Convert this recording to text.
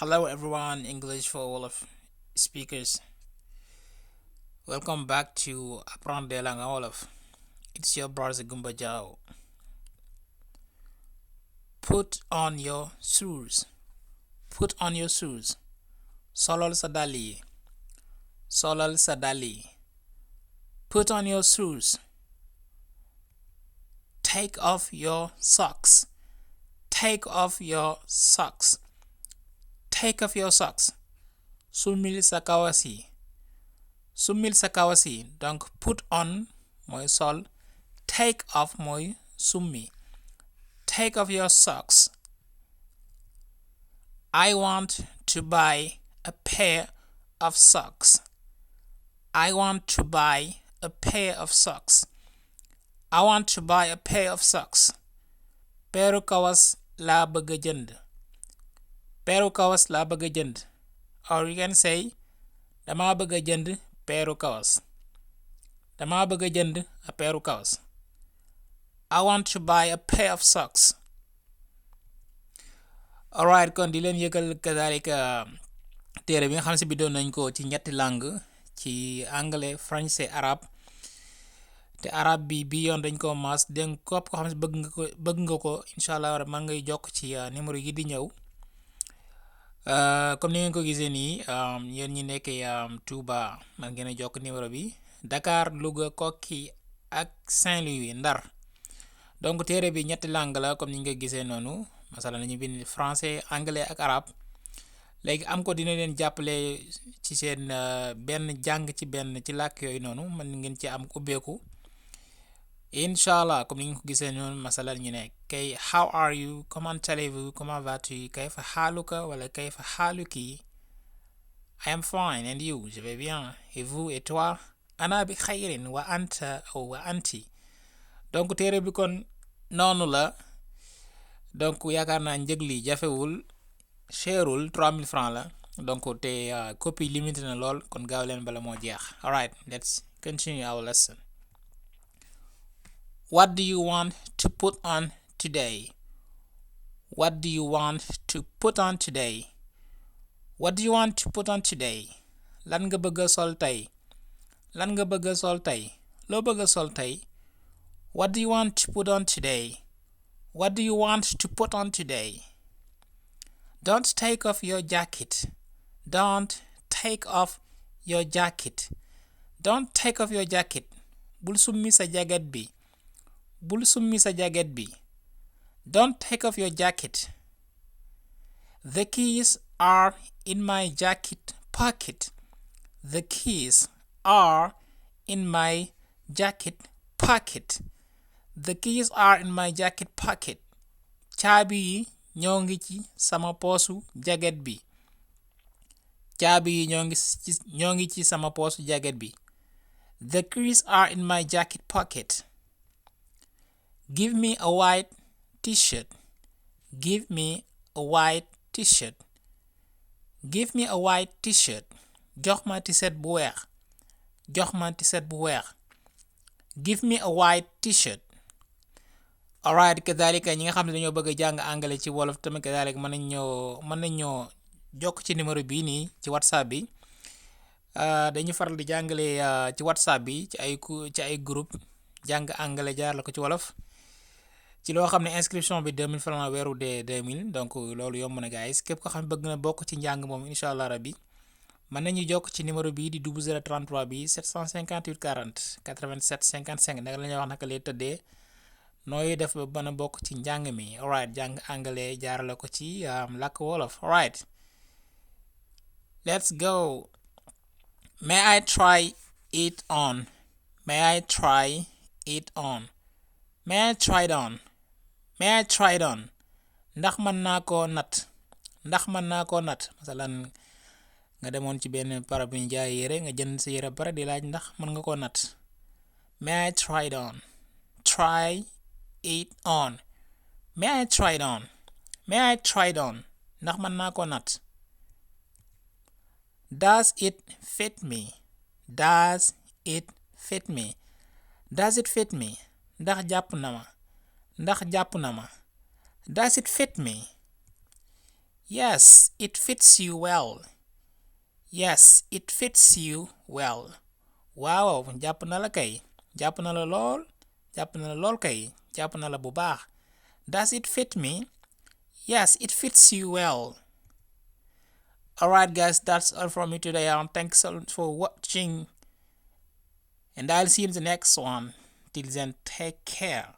Hello everyone, English for Wolof speakers. Welcome back to Apprendre la nga Wolof. It's your brother Gumba Jao. Put on your shoes. Put on your shoes. Solal sa dàll yi. Solal sa dàll yi. Put on your shoes. Take off your socks. Take off your socks. Take off your socks. Sumil sa kawas yi. Sumil sa kawas yi. Donc put on mooy sol. Take off mooy summi. Take off your socks. I want to buy a pair of socks. I want to buy a pair of socks. I want to buy a pair of socks. Peeru kawas laa bëgg jënd. Peeru kawas laa bëgg jënd. Or you can say dama bëgg jënd peeru kawas. Dama bëgg jënd a peeru kawas. I want to buy a pair of socks. Alright, kon di leen yëgal kazalika téere bi nga xam si bi doon nañ ko ci ñetti langue ci anglais français arabe te arabe bi yoon dañ ko mas den kopp ko xam si bëgg nga ko incha allah man ngay jokk ci numéro yi di ñëw comme ni ngeen ko gisee nii yéen ñi nekkee Touba man ngeen a jokk numéro bi Dakar Louga Koki ak Saint-Louis Ndar donc téere bi ñetti langue la comme ni nga gisee noonu masala nañu bind français anglais ak arabe léegi am ko dina leen jàppale ci seen benn jàng ci benn ci làkk yooyu noonu mën ngeen ci am ubbeeku incha allah comme ni ngeen ko gisee noonu masala ñu ne kay how are you, comment allez-vous, comment vas-tu, kayfa haluka wala kayfa haluki. I am fine and you, je vais bien, et vous et toi. Ana bi khayrin wa anta aw wa anti. Donc téere bi kon noonu la donc yaakaar naa njëg li jafewul cherul 3000 francs la donc te copie limité na lool kon gaaw leen bala moo jeex. Alright, let's continue our lesson. What do you want to put on today? What do you want to put on today? What do you want to put on today? Lan nga bëgg sol tey? Lan nga bëgg sol tey? Loo bëgg sol tey? What do you want to put on today? What do you want to put on today? Don't take off your jacket. Don't take off your jacket. Don't take off your jacket. Bul summi sa jacket bi. Bul summi sa jacket bi. Don't take off your jacket. The keys are in my jacket pocket. The keys are in my jacket pocket. The keys are in my jacket pocket. Caabi yi ñoo ngi ci sama poosu jacket bi. Caabi yi ñoo ngi ci sama poosu jacket bi. The keys are in my jacket pocket. Give me a white t-shirt. Give me a white t-shirt. Give me a white t-shirt. Jox ma t-shirt bu weex. Jox ma t-shirt bu weex. Give me a white t-shirt. Alright, kazalika ñi nga xam ne dañoo bëgg a jàng anglais ci wolof tamit kazalika mën nañ ñoo jokk ci numéro bii nii ci WhatsApp bi dañu faral di jàngale ci WhatsApp bi ci ay groupe jàng anglais jaar la ko ci wolof ci loo xam ne inscription bi 2000 francs weeru de 2000 donc loolu yomb na guys képp ko xam ne bëgg na bokk ci njàng moom incha allah rabbi mën nañu jokk ci numéro bii di 0033 bi 758 40 87 55 naka la ñuy wax naka lay tëddee nooy def ba mën a bokk ci njàng mi. Alright, jàng anglais jaarale ko ci làkk wolof. Alright, let's go. May I try it on? May I try it on? May I try it on? May I try it on? Ndax mën naa koo nat? Ndax mën naa koo nat? Masalan nga demoon ci benn para bu ñu jaay yére nga jënd sa yére pare di laaj ndax mën nga koo nat. May I try it on? Try it on. May I try it on? May I try it on? Ndax mën naa koo nat? Does it fit me? Does it fit me? Does it fit me? Ndax jàpp na ma? Ndax jàpp na ma? Does it fit me? Yes, it fits you well. Yes, it fits you well. Waaw, jàpp na la kay. Jàpp na la lool. Jàpp na la lool kay. Jàpp na la bu baax. Does it fit me? Yes, it fits you well. Alright, guys, that's all from me today. Thanks for watching. And I'll see you in the next one. Till then, take care.